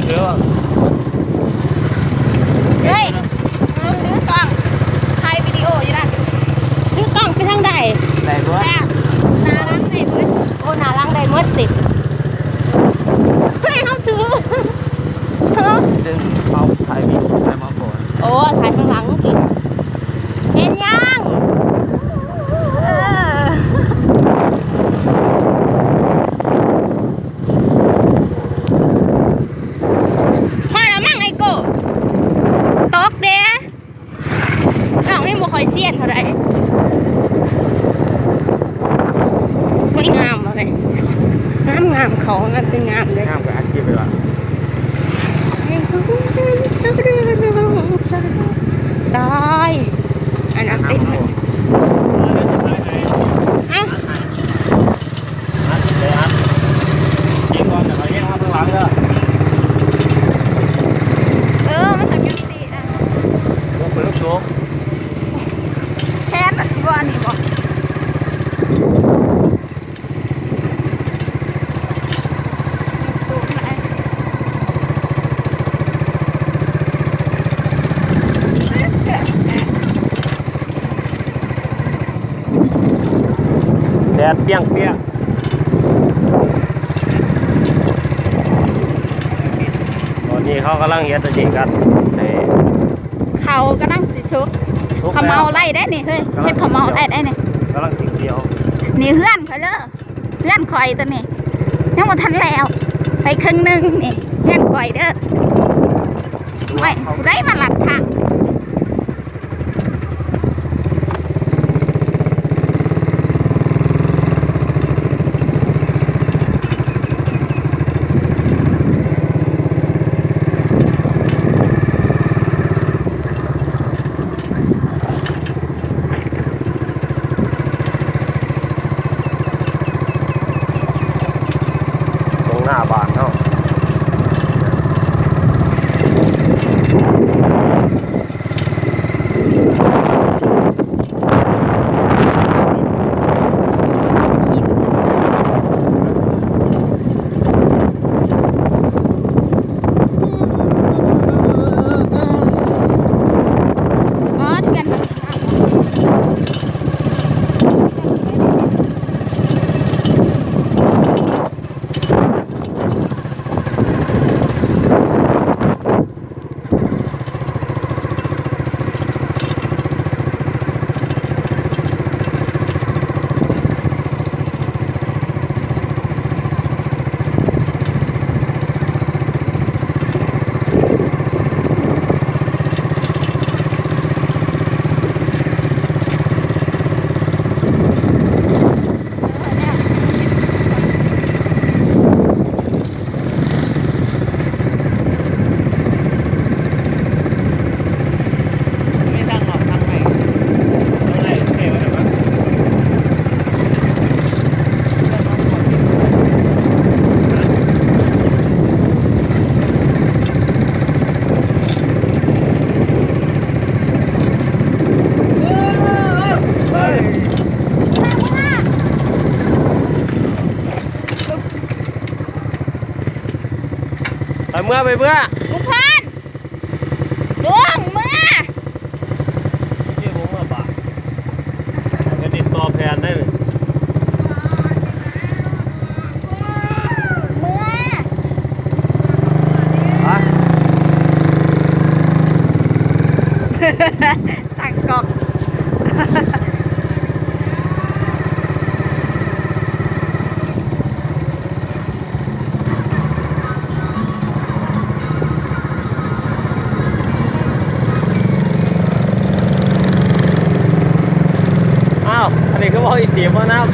ເອີຍ ເອີຍ ຖືກ້ອງ ຖ່າຍວິດີໂອຢູ່ນະ ຖືກ້ອງໄປທາງໃດ? ໄດ້ເບິດ ໜ້າ ໜ້າຫຼັງໄດ້ເບິດ. ໂອ້ ໜ້າຫຼັງໄດ້ໝົດຕິ ໃຫ້ເຮົາຖື ເອີ ດຶງເອົາຖ່າຍວິດີໂອ ຖ່າຍມາ ໂອ້ ຖ່າຍທາງຫຼັງຕິ ເຫັນຍັງ? ເອີ ພໍແລ້ວມັ້ງໄອ້ໂກ້ ຕົກເດ້ ນ້ອງຍັງບໍ່ຄ່ອຍຊຽນເທົ່າໃດ. ໂອ້ຍ ງາມວ່ະເວີຍ ງາມໆ ເຂົາງາມເປັນງາມເດ້ ງາມກໍອັດຄລິບໄວ້ວ່າ ຕາຍ ອັນນັ້ນຕິດ ເອົ້າ ເອີ ມັນທຳຈັ່ງຊີ້ນະ ແຄນມັນຊິບໍ່ອັນນີ້ບໍ່? ແດດປ່ຽງໆ ຕອນນີ້ເຂົາກຳລັງເຮັດອັນນີ້ກັນ ເຂົ້າກຳລັງຊິສຸກ ສຸກແລ້ວ ເຂົ້າເມົາໄດ້ເດ້ນີ້ເຮີ້ຍ ກຳລັງ ເຮັດເຂົ້າເມົາໄດ້ເດ້ນີ້ ກຳລັງຊິກ່ຽວ ນີ້ເຮືອນຂ້ອຍເດີ ເຮືອນຂ້ອຍຕົວນີ້ ຍັງບໍ່ທັນແລ້ວ ໄປເຄິ່ງໜຶ່ງນີ້ ເຮືອນຂ້ອຍເດີ ໂອ້ຍ ຜູ້ໃດມາລັດທາງ. ຕົງໜ້າບ້ານເຮົາ. ໄປເມືອ ໄປເມືອ ລຸງພອນ ລຸງເມືອ ນີ້ບໍ່ເມືອບາດ ກະຕິດຕໍ່ແຜ່ນໄດ້ ເມືອ ໄປ ຕັ້ງກ້ອງ. ອ້າວ ອັນນີ້ຄືບໍ່ອີກທີມບໍ່ນຳ?